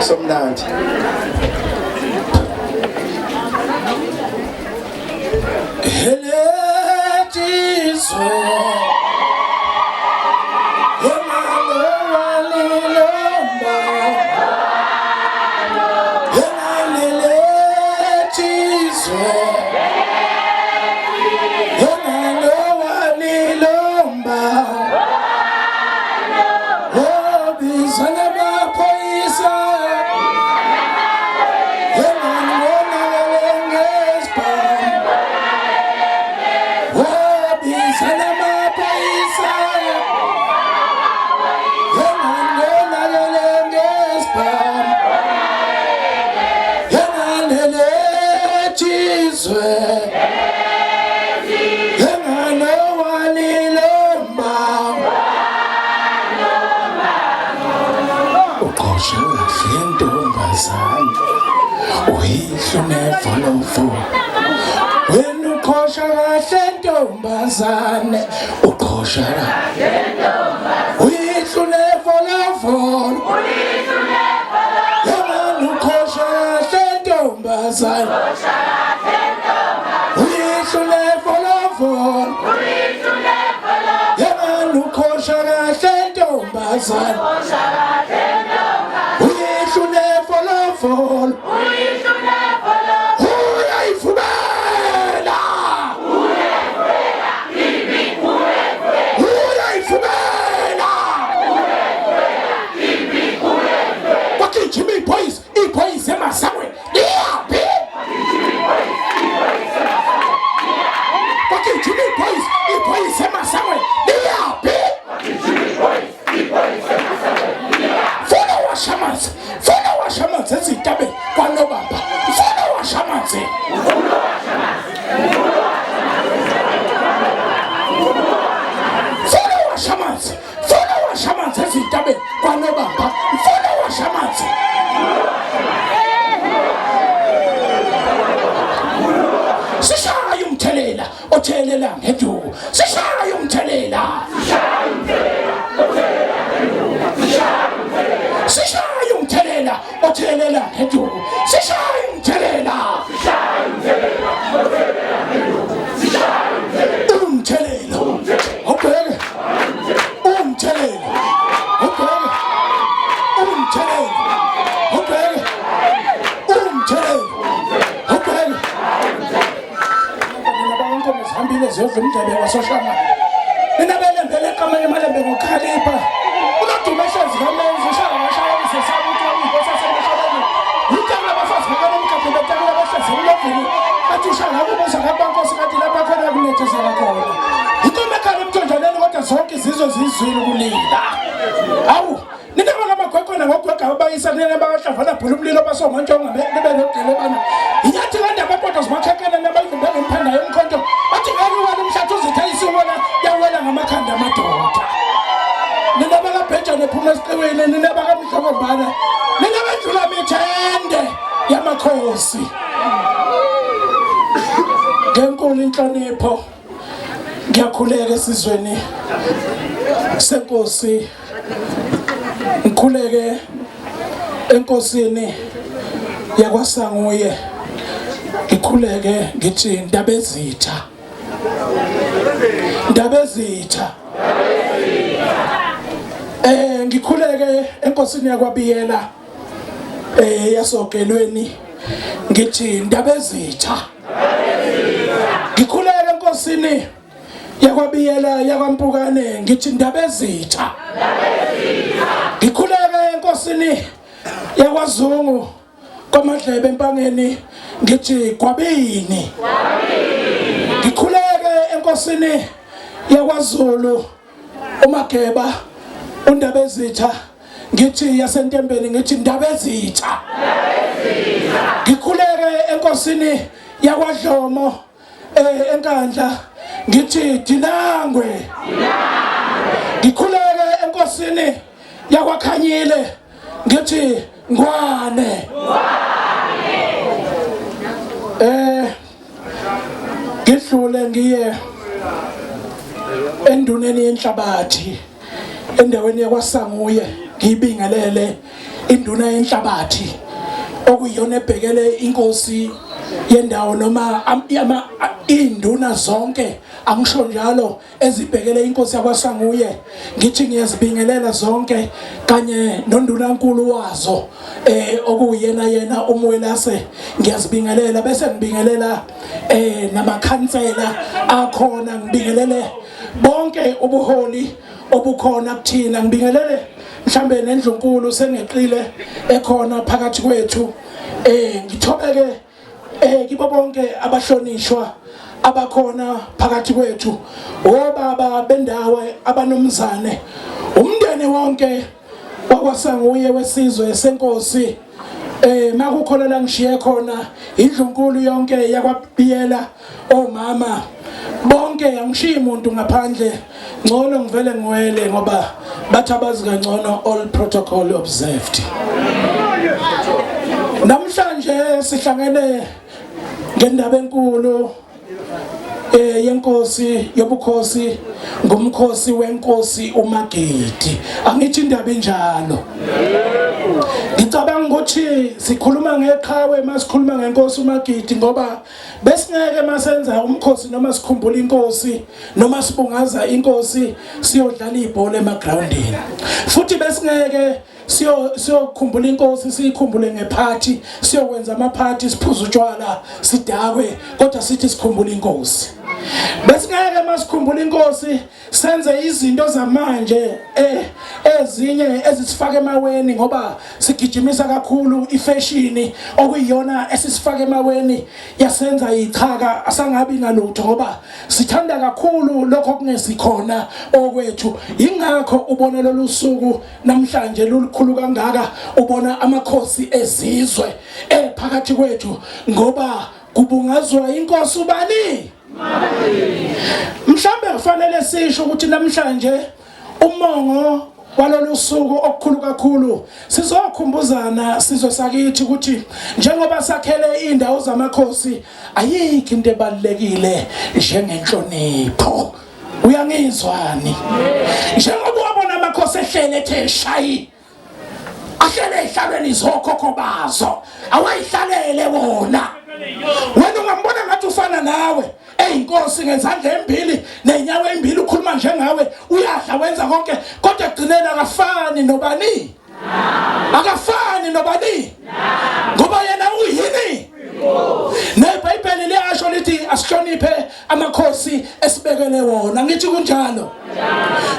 Somnandi. Helejizwe Uqoshe kahle ntombazane uyihlo nevolovolo wena uqosha kahle ntombazane uqosha kahle uyihlo nevolovolo wena uqosha kahle ntombazane uyihlo nevolovolo yena uqosha kahle ntombazane uyihlo nevolovolo uyayivumela uyayivumela kwagijima iphoyisa iphoyisa emasangweni liyaphi kwagijima iphoyisa iphoyisa emasangweni liyaphi funa washa amanzi funa washa amanzi ezintabeni kwanobamba funa washa amanzi funa washa amanzi funa washa amanzi ezintabeni kwanobamba funa washa amanzi sishaya umthelela othelela ngeduku sishaya umthelela sishaya umthelela othelela ngeduku sishaya umthelela umthelela ubheke umthelela ubheke umthelela ubheke umthelela ubheke Nina bankomo zihambile ziyodla umdlebe wasoshangane. Nina belembele eqameni emalembe ngokhalipha. Unodume ehlezi kamenzi ushaya washaya isesaba ukuthi uyinkosi yasemashobeni. Utaka abafazi bakanomkaphi betakula behlezi emlovini. Bathi ushaya ngakubuza ngakubankosi kathi lapha khona kunethezeka khona. Inkomo ekhala emthonjaneni kodwa zonke izizwe ziyizwile ukulila. Awu Nina bakamagwegwana ngogwega abayisa nina bakahlavana bhula umlilo basomantshonga nibe nogelebana. Inyathi kandaba kodwa zimakhekene nabayivimbe ngemphanda yomkhonto. Bathi ngeke uwele umhlathi uzitha isiwela yawela ngamakhanda amadoda. Nina bakabhejane phuma esiqiwini nina bakamdlokombana. Nina bendlula mithende yamakhosi. Ngenkulu inhlonipho ngiyakhuleka esizweni senkosi ngikhuleke enkosini yakwaSanguye ngikhuleke ngithi ndabezitha ndabezitha eh ngikhuleke enkosini yakwabiyela eh yasogelweni ngithi ndabezitha ngikhuleke enkosini yakwabiyela yakwampukane ngithi ndabezitha ngikhuleke enkosini yakwazungu kwamadlebe empangeni ngithi gwabini ngikhuleke enkosini yakwazulu umageba undabezitha ngithi yasentembeni ngithi ndabezitha ngikhuleke enkosini yakwadlomo eh enkandla ngithi dinangwe ngikhuleke enkosini yakwakhanyile ngithi ngwane eh ngidlule ngiye enduneni yenhlabathi endaweni yakwasanguye ngiyibingelele. Induna yenhlabathi okuyiyona ebhekele inkosi yendawo noma induna zonke, angisho njalo, ezibhekele inkosi yakwaSanguye, ngithi ngiyazibingelela zonke kanye nondunankulu wazo okuyena yena uMwelase, ngiyazibingelela. Bese ngibingelela namakhansela akhona, ngibingelele bonke ubuholi obukhona kuthina, ngibingelele mhlambe nendlunkulu sengeqile ekhona phakathi kwethu. Ngithobeke kibo bonke abahlonishwa abakhona phakathi kwethu, obaba bendawo, abanomzane, umndeni wonke wakwaSanguye wesizwe senkosi. Makukhona la ngishiye khona, indlunkulu yonke yakwaBiyela, omama bonke, angishiyi umuntu ngaphandle. Ngcono ngivele ngiwele ngoba bathi abazi kangcono, all protocol observed. Namhlanje sihlangene ngendaba enkulu yenkosi yobukhosi, ngumkhosi wenkosi uMagidi. Angithi indaba injalo? Ngicabanga ukuthi sikhuluma ngeqhawe masikhuluma ngenkosi uMagidi, ngoba besingeke masenza umkhosi noma sikhumbula inkosi noma sibungaza inkosi siyodlala ibhola emagroundini, futhi besingeke siyokhumbula inkosi siyikhumbule ngephathi, siyokwenza amaphathi, siphuze utshwala, sidakwe, kodwa sithi sikhumbula inkosi. Besingeke masikhumbula inkosi senze izinto zamanje ezinye ezisifaka emaweni, ngoba sigijimisa kakhulu ifashion okuyiyona esisifaka emaweni, yasenza ichaka, asangabi nalutho ngoba sithanda kakhulu lokho okungesikhona okwethu. Ingakho ubona lolu suku namhlanje lulukhulu kangaka, ubona amakhosi ezizwe ephakathi kwethu, ngoba kubungazwa inkosi ubani? Mhlambe kufanele sisho ukuthi namhlanje umongo walolu suku okukhulu kakhulu, sizokhumbuzana sizwe sakithi ukuthi njengoba sakhele indawo zamakhosi, ayikho into ebalekile njengenhlonipho. Uyangizwani? Njengoba wabona amakhosi ehlele ethe shayi, ahlele ezihlalweni zokhokho bazo, awayihlalele wona. Wena ungambona ngathi ufana nawe, eyinkosi ngezandla embili nenyawo embili, ukhuluma njengawe, uyadla, wenza konke, kodwa ekugcineni akafani nobani, akafani nobani, ngoba yena uyini? NeBhayibheli liyasho lithi asihloniphe amakhosi esibekele wona. Ngithi kunjalo.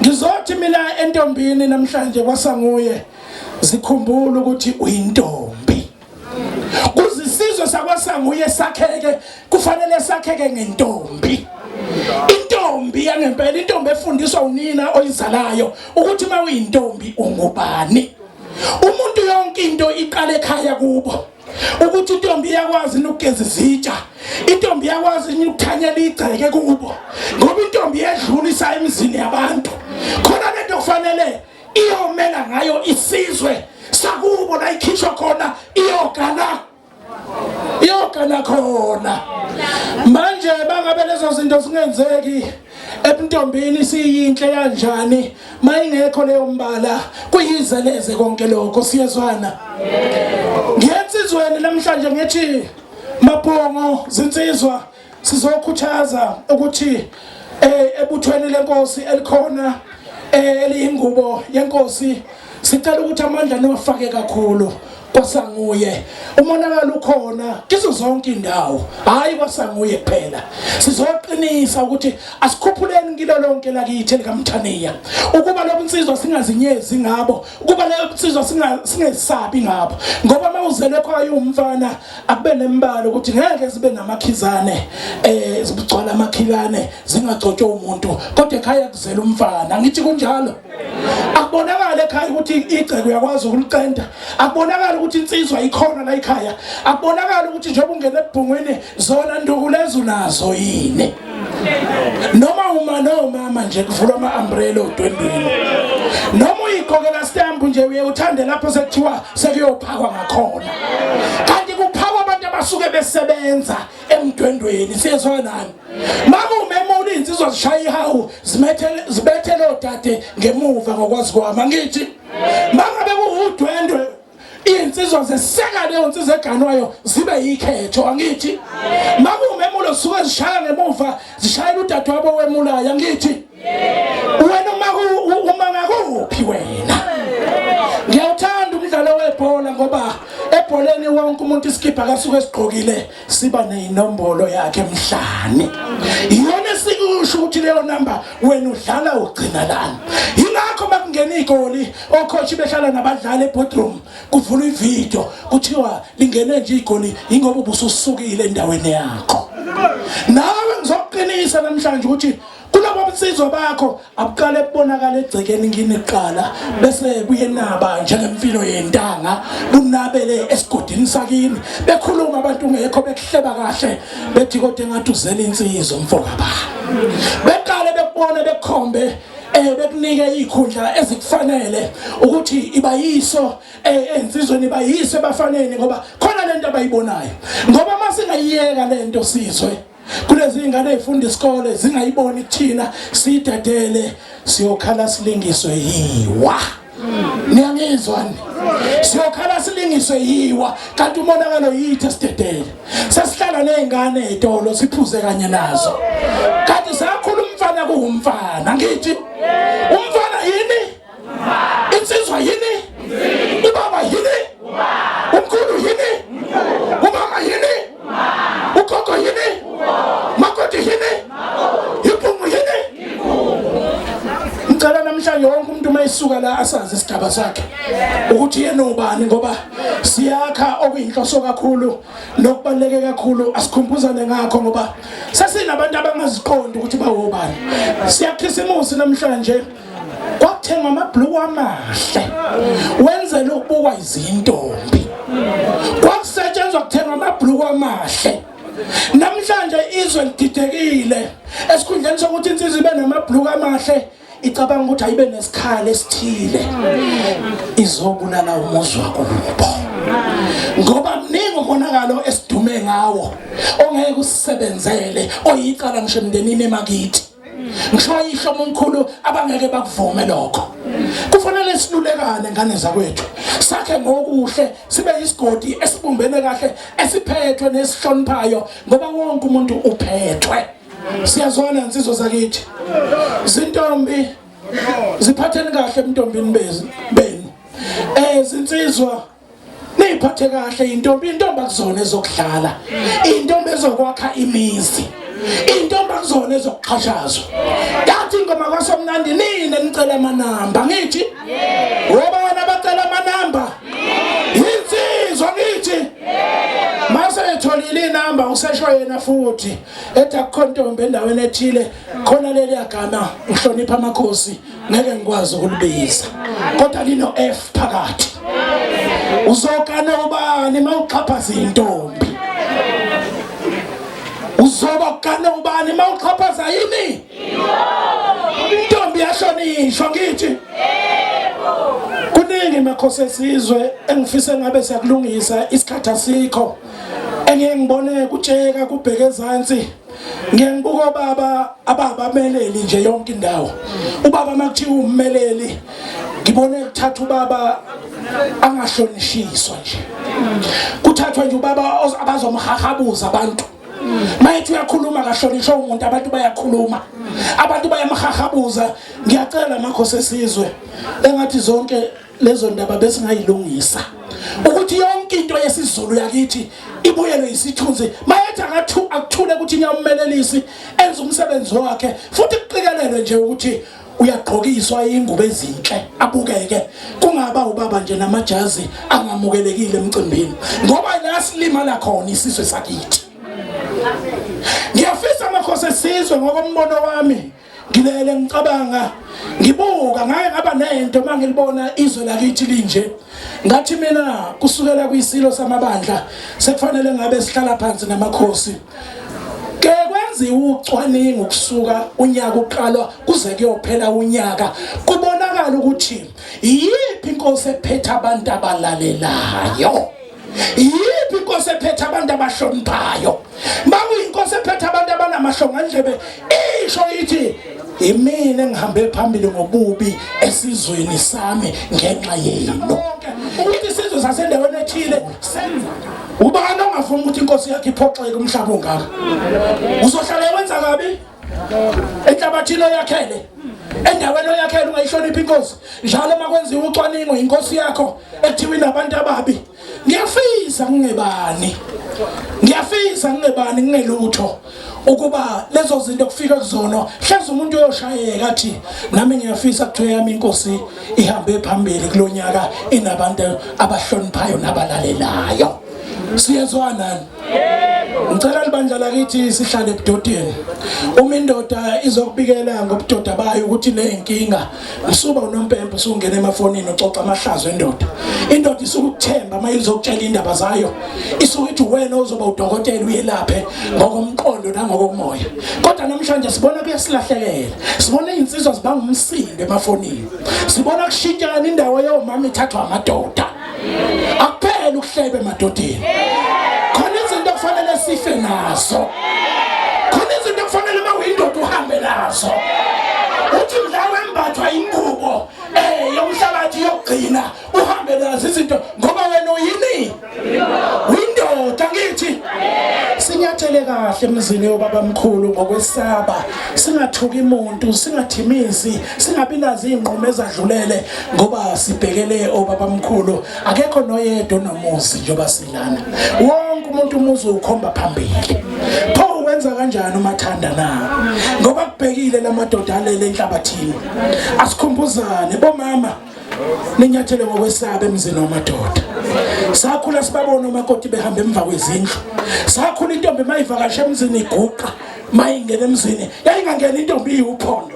Ngizothi mina entombini namhlanje kwaSanguye, zikhumbula ukuthi uyintombi. Kuzisizwe sakwaSanguye sakheke, kufanele sakheke ngentombi, intombi yangempela, intombi efundiswa unina oyizalayo ukuthi uma uyintombi ungubani. Umuntu yonke into iqala ekhaya kubo, ukuthi intombi iyakwazi ukugeza izitsha, intombi iyakwazi ukuthanyela igceke kubo, ngoba intombi yedlulisa emizini yabantu khona. Lento kufanele iyomela ngayo isizwe sakubo la ikhishwa khona, iyogana khona. Manje bangabe lezo zinto zingenzeki ebuntombini, siyinhle kanjani, mayingekho leyo mbala, kuyizeleze konke lokho. Siyezwana? Ngiyensizweni namhlanje, ngithi mabhongo, zinsizwa, sizokhuthaza ukuthi ebuthweni lenkosi elikhona, eliyingubo yenkosi, sicela ukuthi amandla niwafake kakhulu kwaSanguye. Umonakalo ukhona kizo zonke indawo, hayi kwaSanguye kuphela. Sizoqinisa ukuthi asikhuphuleni kilo lonke lakithi likaMthaniya, ukuba lobunsizwa singazinyezi ngabo, ukuba leyo singesabi ngabo, ngoba mawuzelwe khaya umfana, akube nembalo ukuthi ngeke zibe namakhizane, zigcwala amakhilane, zingagcotshwa umuntu, kodwa ekhaya kuzela umfana. Ngithi kunjalo. Akubonakala ekhaya ukuthi igceke uyakwazi ukulicenta, akubonakala ukuthi insizwa ikhona la ekhaya, akubonakala ukuthi njengoba ungena ebhungwini zona nduku lezo nazo yini, noma uma nomama nje kuvulwa ama-umbrella odwendweni, noma uyigqokela stamp nje, uye uthande lapho sekuthiwa sekuyophakwa ngakhona, kanti kuphakwa abantu abasuke besebenza emdwendweni. Siyezwa nani? Makuwumemula, iy'nsizwa zishaya ihawu, zibethele odade ngemuva. Ngokwazi kwami, angithi mangabe kuwudwendwe. Izinsizwa zeseka leyo nsizwa eganwayo zibe yikhetho angithi. Makuwumemulo zisuke zishaya ngemuva zishayela udadewabo wemulayo angithi. Wena uma uma ngakuphi wena? Ngiyawuthanda umdlalo webhola ngoba ebholeni wonke umuntu isikibha kasuke esigqokile siba neyinombolo yakhe emhlane. Iyona esikusho ukuthi leyo number wena udlala ugcina lana. Yingakho makungena igoli ocoach behlala nabadlali eboardroom kuvulwa ivideo kuthiwa lingene nje igoli ingoba ubususukile endaweni yakho. Nawe ngizokuqinisa namhlanje ukuthi kulobo bunsizwa bakho abuqale kubonakala egcekeni ngini kuqala bese buyenaba njengemfino yentanga bunabele esigodini sakini bekhuluma abantu ngekho bekuhleba kahle bethi kodwa engathi uzele insizwa mfoka ba beqale bekubone bekukhombe eh bekunike izikhundla ezikufanele ukuthi ibayiso eh ensizweni ibayise bafaneni ngoba khona lento abayibonayo ngoba masingayiyeka lento sizwe kulezi ingane ezifunda isikole zingayiboni kuthina sidedele siyokhala silingiswe yiwa niyangizwa ni siyokhala silingiswe yiwa kanti umonakalo yithi esidedele sesihlala nezingane ezitolo siphuze kanye nazo kanti sakhula umfana kuwumfana ngithi umfana yini insizwa yini ubaba yini umkhulu yini umama yini ugogo yini makoti yini ibhungu yini ngicela namhlanje wonke umuntu uma esuka la asazi isigaba sakhe ukuthi yena ubani ngoba siyakha okuyinhloso kakhulu nokubaluleke kakhulu asikhumbuzane ngakho ngoba sesinabantu abangaziqondi ukuthi bawobani siyakhisimusi namhlanje kwakuthengwa amabhluku amahle wenzela ukubukwa izintombi kwakusetshenzwa kuthengwa amabhluku amahle namhlanje izwe lididekile esikhundleni sokuthi insizwa ibe namabhluku amahle icabanga ukuthi ayibe nesikhala esithile izobulala umuzi wakubo ngoba mningi umonakalo esidume ngawo ongeke usisebenzele oyicala ngisho emndenini emakithi ngisho oyihlo omkhulu abangeke bakuvume lokho kufanele silulekane ngane zakwethu sakhe ngokuhle sibe isigodi esibumbene kahle esiphethwe nesihloniphayo ngoba wonke umuntu uphethwe siyazwana insizwa zakithi zintombi ziphatheni kahle emntombini benu eh zinsizwa niyiphathe kahle intombi intombi akuzona ezokudlala intombi ezokwakha imizi intombi akuzona ezokuxhashazwa yathi ingoma kwasomnandi nina nicela amanamba ngithi wobana abacela amanamba insizwa ngithi mase etholile inamba usesho yena futhi ethi akukho ntombi endaweni ethile khona leli agama ngihlonipha amakhosi ngeke ngikwazi ukulibiza kodwa lino F phakathi uzokana ubani mawuxhaphaza intombi uzoba kukana ubani mawuxhaphaza yini intombi yahlonishwa ngithi kuningi makhosi esizwe engifise ngabe siyakulungisa isikhathi asikho engiye ngibone kutsheka kubheke ezansi ngiye ngibuka obaba ababameleli nje yonke indawo ubaba makuthiwa ummeleli ngibone kuthatha ubaba angahlonishiswa nje kuthathwa nje ubaba abazomhahabuza abantu mayethi uyakhuluma kahlonishwa umuntu abantu bayakhuluma abantu bayamhahabuza ngiyacela makhosi esizwe engathi zonke lezo ndaba besingayilungisa ukuthi yonke into yesiZulu yakithi ibuyele isithunzi mayethi akathu akuthule ukuthi ngiyammelelisi enze umsebenzi wakhe futhi kuqikelelwe nje ukuthi uyagqokiswa ingubo ezinhle abukeke kungaba ubaba nje namajazi angamukelekile emcimbini ngoba la silimala khona isizwe sakithi ngiyafisa amakhosi esizwe ngokombono wami ngilele ngicabanga ngibuka ngake ngaba nento mangilibona izwe lakithi linje ngathi mina kusukela kwisilo samabandla sekufanele ngabe sihlala phansi namakhosi ke kwenziwa ucwaningo kusuka unyaka uqalwa kuze kuyophela unyaka kubonakala ukuthi iyiphi inkosi ephethe abantu abalalelayo Yiphi inkosi ephethe abantu abahloniphayo? Makuyinkosi ephethe abantu abanamahlongandlebe isho ithi imina engihambe phambili ngobubi esizweni sami ngenxa yenu. Ukuthi isizwe sasendaweni ethile senza. Ubani ongavuma ukuthi inkosi yakhe iphoxeke umhlaba ongaka? Uzohlala wenza kabi enhlabathini oyakhele, endaweni oyakhele, ungayihloniphi inkosi. Njalo uma kwenziwa ucwaningo inkosi yakho ekuthiwa inabantu ababi. Ngiyafisa ngingebani, ngiyafisa ngingebani, ngingelutho ukuba lezo zinto kufika kuzona hleze umuntu uyoshayeka athi nami ngiyafisa kuthiwe yami inkosi ihambe phambili kulonyaka inabantu abahloniphayo nabalalelayo. Siyezwana? Ngicela libandla lakithi sihlale ebudodeni. Uma indoda izokubikela ngobudoda bayo ukuthi ineyinkinga, usuba unompempe usungena emafonini uxoxa amahlazo endoda. Indoda isuke ukuthemba uma izokutshela indaba zayo, isuke ithi wena ozoba udokotela uyelaphe ngokomqondo nangokomoya. Kodwa namhlanje sibona kuyasilahlekela, sibona izinsizwa zibanga umsindo emafonini, sibona kushintshana indawo yomama ithathwa amadoda. Akuphele ukuhleba emadodeni. Khona izinto okufanele sife nazo, khona izinto okufanele uma uyindoda uhambe nazo. Uthi mhla wembathwa ingubo yomhlabathi yokugcina, uhambe nazo izinto ngoba wena uyini? Uyindoda. Ngithi sinyathele kahle emzini yobaba mkhulu ngokwesaba, singathuki umuntu, singathimisi, singabi nazo izinqumo ezadlulele ngoba sibhekele obaba mkhulu. Akekho noyedwa onomuzi njengoba silana, wonke umuntu umuzi ukhomba phambili. Pho wenza kanjani umathanda na? Ngoba kubhekile lamadoda alele enhlabathini. Asikhumbuzane bomama, ninyathele ngokwesaba emzini wamadoda. Sakhula sibabona omakoti behamba emva kwezindlu. Sakhula intombi mayivakashe emzini iguqa, mayingena emzini yayingangena intombi iwuphondo.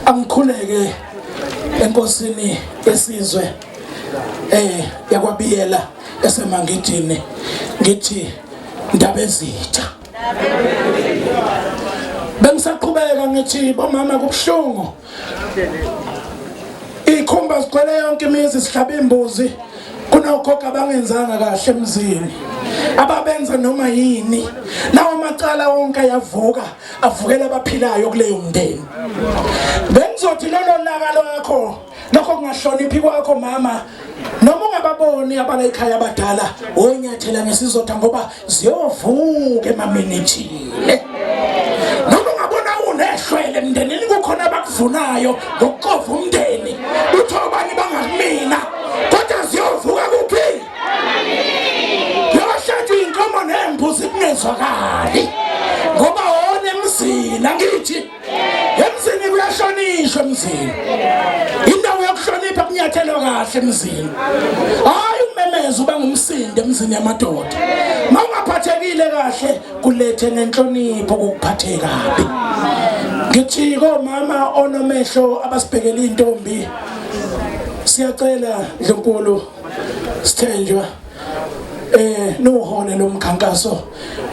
Angikhuleke enkosini esizwe yakwabiyela esemangidini, ngithi ndaba ezitha. Bengisaqhubeka ngithi bomama kubuhlungu, ikhumba zigcwele yonke imizi, sihlaba imbuzi, kunogogo abangenzanga kahle emzini, ababenza noma yini. Lawo macala wonke ayavuka, avukela abaphilayo kuleyo mndeni. Bengizothi lolo laka lwakho, lokho kungahloniphi kwakho mama, noma ungababoni abala ekhaya abadala, wonyathela ngesizotha ngoba ziyovuka emamini ethile. Noma ungabona unehlwele emndenini, kukhona abakuvunayo ngokuxova umndeni, utho abanye bangakumina, kodwa ziyovuka kuphi? Yohlatshwa iy'nkomo nembuzi kungezwakali ngoba wona emzini. Angithi emzini kuyahlonishwa, emzini indawo yokuhlonipha, kunyathelwa kahle emzini. Hayi umemeza uba ngumsindo emzini yamadoda. Ma ungaphathekile kahle, kulethe ngenhlonipho kukuphathe kabi. Ngithi komama onomehlo abasibhekela intombi, siyacela Ndlunkulu sithenjwa nuhole lo mkhankaso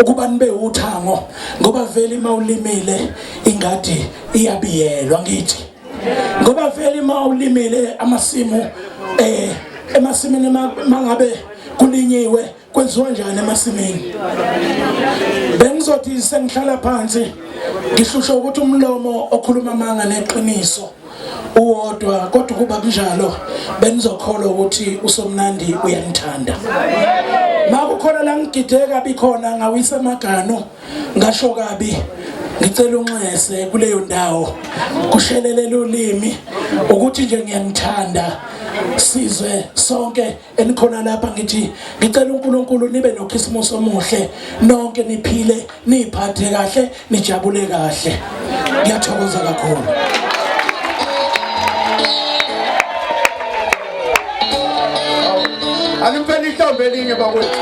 ukuba nibe uthango, ngoba vele mawulimile ingadi iyabiyelwa. Ngithi ngoba vele mawulimile amasimu, emasimini mangabe kulinyiwe kwenziwa njani emasimini? Bengizothi sengihlala phansi ngihlushwa ukuthi umlomo okhuluma amanga neqiniso uwodwa, kodwa kuba kunjalo benizokholwa ukuthi uSomnandi uyanithanda. Makukhona la ngigide kabi khona, ngawisa amagano, ngasho kabi, ngicela unxese kuleyo ndawo, kushelelele ulimi ukuthi nje ngiyanithanda sizwe sonke enikhona lapha. Ngithi ngicela uNkulunkulu nibe noKhisimusi omuhle nonke, niphile, niphathe kahle, nijabule kahle. Ngiyathokoza kakhulu. Animphele ihlombe elinye bakwethu.